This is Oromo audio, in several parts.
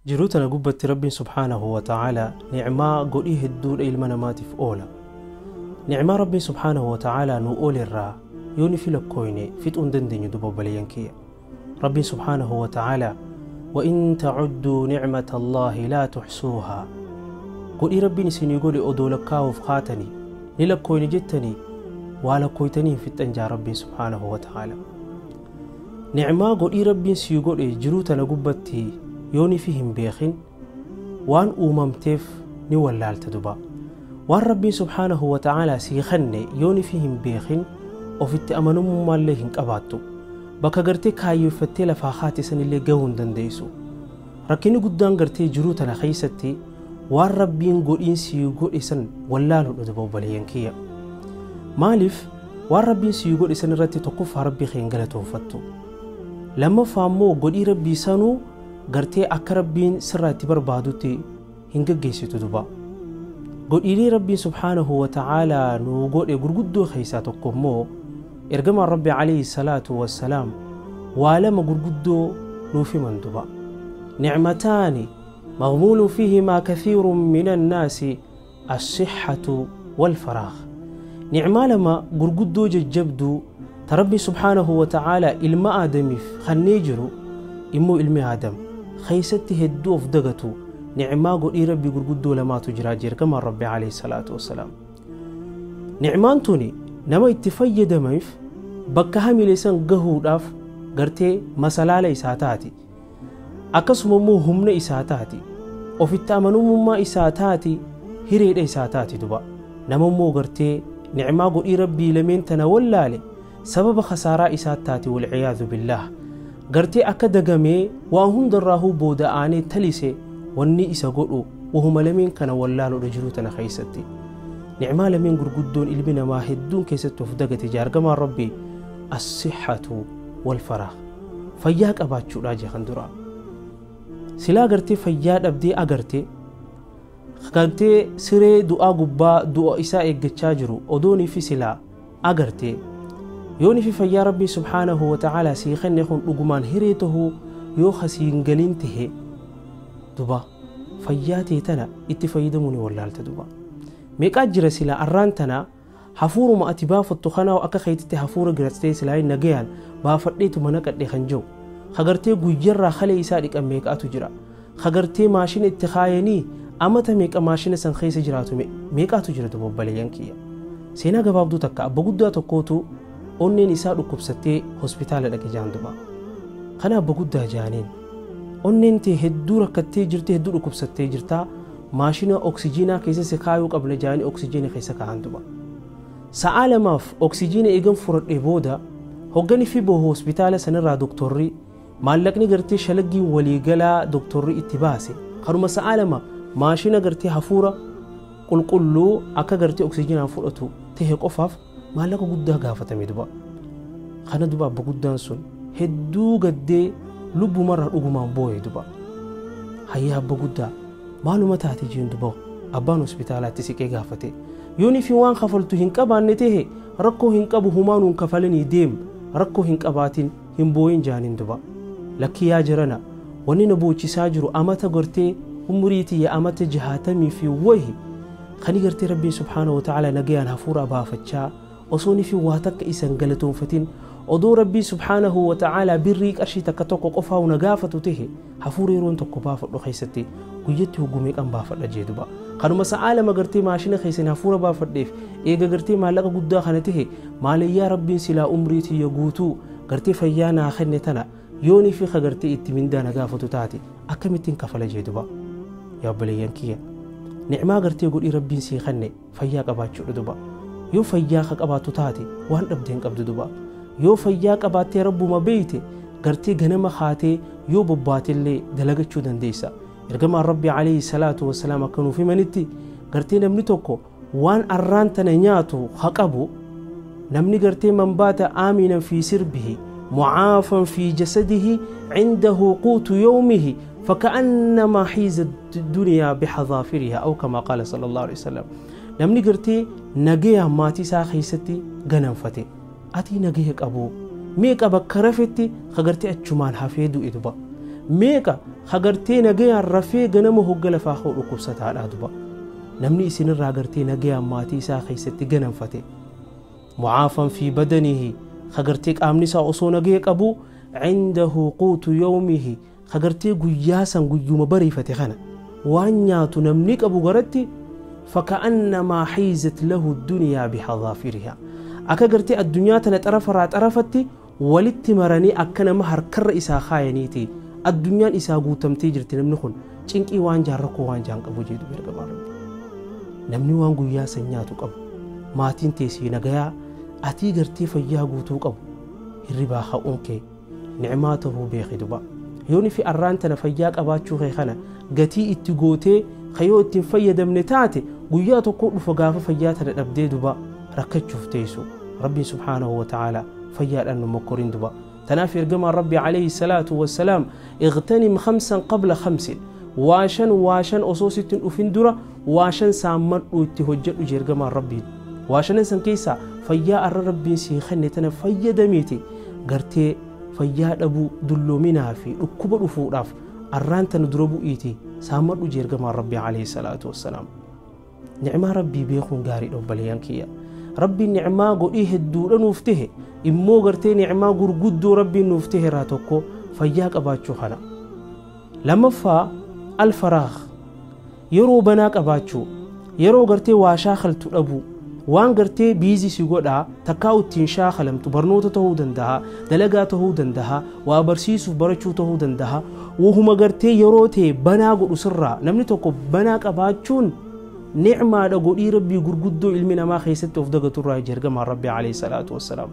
Jiruu tana gubbatti Rabbiin subhaanahu wa ta'aalaa ni'maa godhii hedduudha ilma namaatiif oola. Ni'maa Rabbiin subhaanahu wa ta'aalaa nu oole irraa yoo ni filakkooyne fixuu hin dandeenyu duba obboleeyyan kiyya. Rabbiin subhaanahu wa ta'aalaa وإن تعدوا نعمة الله لا تحصوها godhii Rabbiin isinii godhe odoo lakkaa'uuf kaatanii ni lakkooyne jettanii waa lakkooytanii hin fixxan jaa Rabbiin subhaanahu wa ta'aalaa. Ni'maa godhii Rabbiin sii godhe jiruu tana gubbatti yoo ni fi hin beekin waan uumamteef ni wallaalta duba. Waan Rabbiin subhaanahu wa ta'aalaa sii kenne yoo ni fi hin beekin ofitti amanamummaa hin qabaattu. Bakka gartee kaayyeeffattee lafaa haate sanillee gahuu hin dandeessu. Rakkinni guddaan gartee jiruu tana keessatti waan Rabbiin godhiin sii godhe san wallaaluudha duba obboleeyyan kiyya. Maaliif waan Rabbiin sii godhe san irratti tokkoffaa Rabbii kee hin galatoonfattu. Lammaffaa immoo godhii Rabbii sanuu gartee akka Rabbiin sirraa itti barbaadutti hin gaggeessitu duba. Godhiilee Rabbiin subhaanahu wa ta'aalaa nuu godhe gurguddoo keessaa tokko immoo ergamaan Rabbi alayhi salaatu wassalaam waa lama gurguddoo nuuf himan duba. Nicmataani مغمول فيهما كثير من الناس الصحة والفراغ. نعمة لما غرغدو ججبدو تربي سبحانه وتعالى إلما آدمي خنيجرو إمو إلمي آدم خيستي هدو أفدغتو نعمة قولي ربي غرغدو لما تجراجير كما ربي عليه الصلاة والسلام. نعمان توني نما اتفيد ميف بكهامي لسان قهو داف غرتي مسألة إساتاتي akkasuma immoo humna isaa taati ofitti amanamummaa isaa taati hireedha isaa taati duba. Nama immoo gartee nicmaa godhii Rabbii lameen tana wallaale sababa khasaaraa isaa taati walciyaadu billaah. Gartee akka dagamee waan hundarraahuu booda aanee talise wanni isa godhu wahuma lameen kana wallaaluudha jiruu tana keessatti. Nicmaa lameen gurguddoon ilmi namaa hedduun keessatti of dagate jaargamaan Rabbii as-sihhatu wal-faraag fayyaa qabaachuudha jeekan duraa. Silaa gartee fayyaa dhabdee agartee gartee siree du'aa gubbaa du'a isaa eeggachaa jiru odoonii fi silaa agartee yoonii fi fayyaa Rabbii subhaanahu wa ta'aalaa sii kenne kun dhugumaan hiree tahuu yoo hasiin galiin tahe duba fayyaa ta'e tana itti fayyadamuu ni wallaalta duba. Meeqaa jira silaa arraan tana hafuuruma ati baafattu kanaa akka keetitti hafuura gartee silaa nagayaan baafadheetu mana qadhee kan jiru. Hagartee guyyarraa halee isaa dhiqan meeqaatu jira. Hagartee maashina itti kaayanii amata meeqa maashina san keessa jiraatu meeqaatu jira duba obboleeyyan kiyya. Seenaa gabaabduu takka abba guddaa tokkootu onneen isaa dhukkubsattee hospitaala dhaqe jaan duba. Kana abba guddaa jaaniin onneen tee hedduu rakkattee jirti hedduu dhukkubsattee jirtaa maashina oksijiinaa keessa si kaayuu qabna jaanii oksijiina keessa kaa'an duba. Sa'a lamaaf oksijiina eegan fudhadhee booda hoggani fi bohu hospitaala sanirraa doktorri maallaqni gartee shalaggiin waliigalaa doktorri itti baase kanuma sa'a lama maashina gartee hafuura qulqulluu akka gartee oksijiinaan fudhatu tahe qofaaf maallaqa guddaa gaafatame duba. Kana duba abba guddaan sun hedduu gaddee lubbumarraa dhugumaan boo'e duba. Hayyaa abba guddaa maaluma taate jeen duba abbaan hospitaalaatti siqee gaafate. Yoonii fi waan kafaltu hin qabaanne tahe rakkoo hin qabu humaanuun kafalanii deem rakkoo hin qabaatin hin boo'in jaaniin duba. Lakki yaa jirana wanni na boochisaa jiru amata gartee umurii tiyya amata jahaatamii fi wahi kani gartee Rabbiin subhaanahu wa ta'aalaa nagayaan hafuura baafachaa osoo ni fi waa takka isan galatoonfatin odoo Rabbii subhaanahu wa ta'aalaa birrii qarshii takka tokko qofaa na gaafatu tahe hafuura yeroon tokko baafadhu keessatti guyyatti hoggumee qan baafadha jee duba. Kanuma sa'a lama gartee maashina keessan hafuura baafadheef eega gartee maallaqa guddaa kana tahe maalayyaa Rabbiin silaa umrii tiyya guutuu gartee fayyaa naa kenne tana yoonii fi gartee itti mindaa na gaafatu taate akkamittiin kafala jee duba. Yaa obboleeyyan kiyya nicmaa gartee godhii Rabbiin sii kenne fayyaa qabaachuudha duba. Yoo fayyaa ka qabaattu taate waan dhabdee hin qabdu duba. Yoo fayyaa qabaattee Rabbuma beeyte gartee ganama haatee yoo bobbaatillee dalagachuu dandeessa. Ergamaan Rabbi alayhi salaatu wassalaam akka nuuf himanitti gartee namni tokko waan arraan tana nyaatu ha qabu namni gartee man baata aaminan fi sirbihi معافا في جسده عنده قوت يومه فكأنما حيز الدنيا بحظافرها أو كما قال صلى الله عليه وسلم. نمني قرتي نجيه ماتي ساخيستي غنمفتي أتي نجيك أبو ميك أبا كرفتي خقرتي أتشمان حفيدو إدبا. Meeqa hagartee nagayaan rafee ganama hogga lafaa ka'u dhukkubsataadha duba. Namni isinirraa gartee nagayaan maatii isaa keessatti ganamfate mucaafan fi badanihi hagartee qaamni isaa osoo nagaya qabu cindahu quutu yawmihi hagartee guyyaa san guyyuma bariifate kana waan nyaatu namni qabu garatti faka'annamaa xiizat lahu ddunyaa bixadaafiriha akka gartee addunyaa tana xarafarraa xarafatti walitti maranii akka nama harkarra isaa kaayaniiti addunyaan isaa guutamtee jirti. Namni kun cinqii waan jaan rakkoo waan jaan qabu jedhu ergamaan Rabbi. Namni waan guyyaa san nyaatu qabu maatiin teessee nagayaa atii gartee fayyaa guutuu qabu hirribaa ka'uun kee nicmaa ta'uu beeki duba. Yooni fi arraan tana fayyaa qabaachuu kee kana gatii itti gootee kayoo ittiin fayyadamne taate guyyaa tokko dhufa gaafa fayyaa tana dhabdee duba rakkachuuf teessu. Rabbiin subhaanahu wa ta'aalaa fayyaadhaan nu mokkoriin duba. Tanaaf ergamaan Rabbi alayhi salaatu wassalaam ightanim khamsan qabla khamsin waashan waashan osoo sittin dhufin dura waashan saammadhu itti hojjedhu jee ergamaan Rabbii. Waashanan san keessaa fayyaa arra Rabbiin sii kenne tana fayyadameeti gartee fayyaa dhabuu dulloominaa fi dhukkuba dhufuudhaaf arraan tana dura bu'iiti saammadhu jee ergamaan Rabbii alayhi salaatu wassalaam. Nicmaa Rabbii beekuun gaariidha obboleeyyan kiyya. Rabbiin nicmaa godhii hedduudha nuuf tahe immoo gartee nicmaa gurguddoo Rabbiin nuuf tahe irraa tokko fayyaa qabaachuu kana. Lammaffaa alfaraag yeroo banaa qabaachuu yeroo gartee waa shaakaltu dhabuu waan gartee biizii si godhaa takkaa ittiin shaakalamtu barnoota ta'uu danda'a dalagaa ta'uu danda'a waa barsiisuuf barachuu ta'uu danda'a wahuma gartee yeroo ta'e banaa godhu sirraa namni tokko banaa qabaachuun nicmaadha godhii Rabbii gurguddoo ilmi namaa keessatti of dagaturraa ergamaan Rabbii alayhi salaatu wassalaam.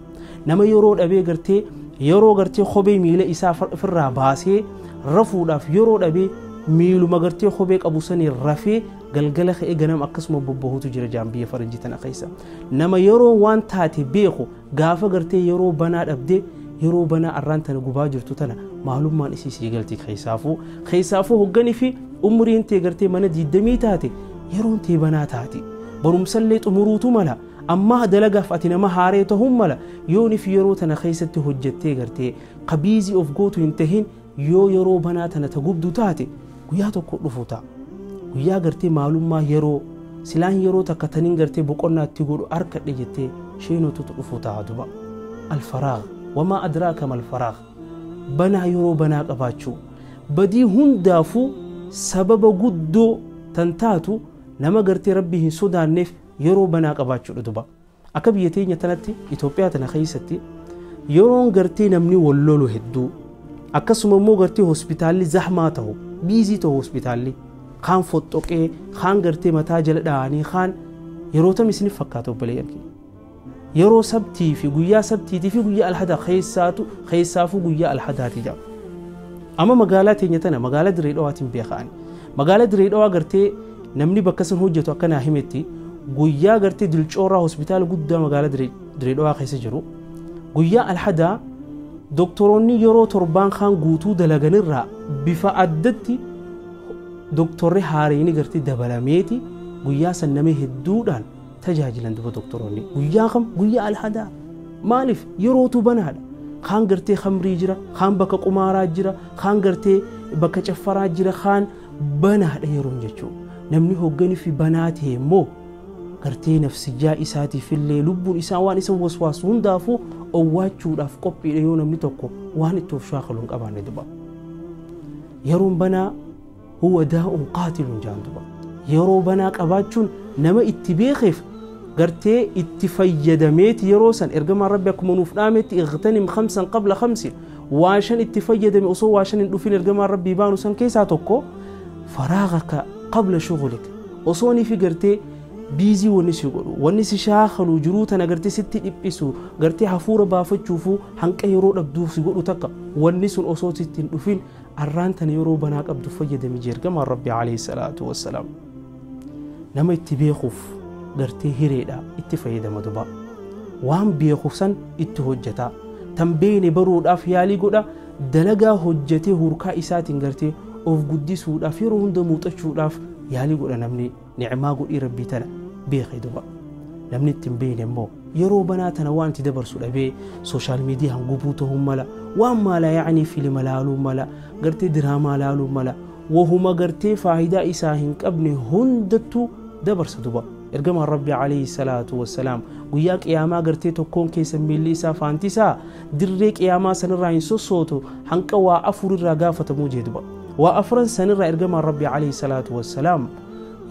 Nama yeroo dhabee gartee yeroo gartee kophee miila isaa ofirraa baasee rafuudhaaf yeroo dhabee miiluma gartee kophee qabu sanii rafee galgala ka'ee ganam akkasuma bobbahuutu jira jaan biyya faranjii tana keessa. Nama yeroo waan taate beeku gaafa gartee yeroo banaa dhabdee yeroo banaa arraan tana gubaa jirtu tana maalummaan isii sii galti keessaafuu keessaafuu hogganii fi umriin tee gartee mana 20 taate yeroon tee banaa taate barumsallee xumuruutu mala amma dalagaaf ati nama haaree ta'uun mala yoonif yeroo tana keessatti hojjettee gartee qabiizii of gootu hin tahin yoo yeroo banaa tana ta gubdu taate guyyaa tokko dhufu ta'a. Guyyaa gartee maalummaa yeroo silaan yeroo takka taniin gartee boqonnaa itti godhu harkadhe jettee sheenotutu dhufu ta'a duba. Alfaraag wamaa adraaka malfaraag banaa yeroo banaa qabaachuu badii hundaafuu sababa guddoo tan taatu nama gartee Rabbii hin sodaanneef yeroo banaa qabaachuudha duba. Akka biyya teenya tanatti Itoophiyaa tana keessatti yeroon gartee namni wal lolu hedduu akkasuma immoo gartee hospitaalli zahmaa ta'u biizii ta'u hospitaalli kaan foxxoqee kaan gartee mataa jala dha'anii kaan yeroo tam isiniif fakkaata obboleeyyan kiyya. Yeroo sabtii fi guyyaa sabtiitii fi guyyaa alhadaa keessaafuu guyyaa alhadaati jedhama. Amma magaalaa teenya tana magaalaa Dirree Dhawaatiin beeka'ani. Magaalaa Dirree Dhawaa gartee namni bakka san hojjetu akka naa himetti guyyaa gartee Dilcoorraa hospitaala guddaa magaalaa Dirree Dhawaa keessa jiru guyyaa alhadaa doktoroonni yeroo torbaan kaan guutuu dalaganirraa bifa addatti doktorri haareen gartee dabalameeti guyyaa san nama hedduudhaan tajaajilan duba doktoroonni. Guyyaa kam? Guyyaa alhadaa. Maaliif? Yerootu banaadha. Kaan gartee khamrii jira, kaan bakka qumaaraa jira, kaan gartee bakka caffaraa jira, kaan banaadha yeroon jechuudha. Namni hogganii fi banaa ta'e immoo gartee nafsiyyaa isaatiif illee lubbuun isaa waan isa waswaasu hundaafuu owwaachuudhaaf qophiidha yoo namni tokko waan itti of shaakalu hin qabaanne duba. Yeroon banaa huwa daa'un qaatilun jaan duba. Yeroo banaa qabaachuun nama itti beekeef gartee itti fayyadameeti yeroo san ergamaan Rabbi akkuma nuuf dhaametti ightanim khamsan qabla khamsin waa shan itti fayyadame osoo waa shan hin dhufin ergamaan Rabbii baanu san keessaa tokko faraagaka qabla shughulika osoo ni fi gartee biizii wanni si godhu wanni si shaakalu jiruu tana gartee sitti dhiphisu gartee hafuura baafachuufu hanqa yeroo dhabduuf si godhu takka wanni sun osoo sitti hin dhufin arraan tana yeroo banaa qabdu fayyadami jee ergamaan Rabbi alayhi salaatu wassalaam. Nama itti beekuuf gartee hireedha itti fayyadama duba. Waan beekuuf san itti hojjeta. Tan beene baruudhaaf yaalii godha dalagaa hojjetee hurkaa isaatiin gartee of guddisuudhaaf yeroo hunda muuxachuudhaaf yaalii godha namni nicmaa godhii Rabbii tana beeke duba. Namni itti hin beekne immoo Yeroo banaa tana waan itti dabarsu dhabee sooshaal miidiyaan gubuu ta'uu mala, waan maalaa yaa'anii filima laaluu mala, gartee diraamaa laaluu mala, wahuma gartee faayidaa isaa hin qabne hundattuu dabarsa duba. Ergamaan Rabbi alayhi salaatu wassalaam guyyaa qiyaamaa gartee tokkoon keessa miilli isaa faantisaa dirree qiyaamaa sanirraa hin sossootu hanqa waa afur irraa gaafatamuu jee duba. Waa afran sanirraa ergamaan Rabbi alayhi salaatu wassalaam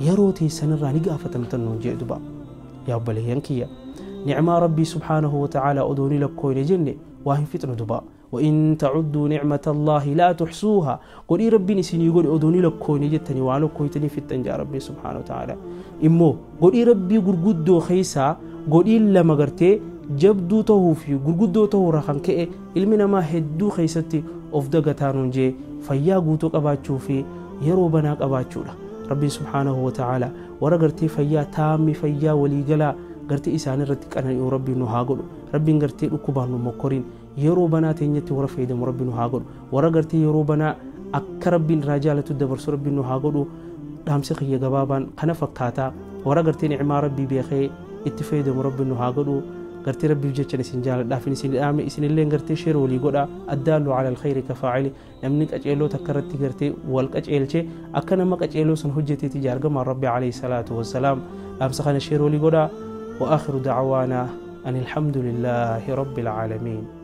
yeroo teessanirraa ni gaafatamtan nuun jee duba. Yaa obboleeyyan kiyya, nicmaa Rabbii subhaanahu wa ta'aalaa odoo ni lakkooyne jenne waa hin fixnu duba. وإن تعدوا نعمة الله لا تحصوها، قولي ربي نسيني يقول أدوني لك كوني جتني وعلى كويتني في التنجا ربي سبحانه وتعالى. إمو قولي ربي قرقدو خيسا، قولي لما قرتي جبدو تهو في قرقدو تهو رخان كئ إلمنا ما هدو خيستي أفدقتانون جي فيا قوتو قباتشو في يرو بناك أباتشو ربي سبحانه وتعالى. ورقرتي فيا تامي فيا ولي قلا قرتي إسان رتك أنا ربي نهاقل ربي قرتي ركبان مكورين yeroo banaa teenyatti warra fayyadamu Rabbi nu haa godhu. Warra gartee yeroo banaa akka Rabbiin irraa jaalatu dabarsu Rabbi nu haa godhu. Dhaamsi kiyya gabaabaan kana fakkaataa. Warra gartee ni'maa Rabbii beekee itti fayyadamu Rabbi nu haa godhu. Gartee Rabbiif jecha isin jaaladhaaf isin dhaame isinillee gartee sheer walii godha. Addaallu ala alkhayri kafaa'ili, namni qaceeloo takka irratti gartee wal qaceelche akka nama qaceeloo san hojjeteeti jaargamaan Rabbi alayhi salaatu wassalaam. Dhaamsa kana sheer walii godha. وآخر دعوانا أن الحمد لله رب العالمين.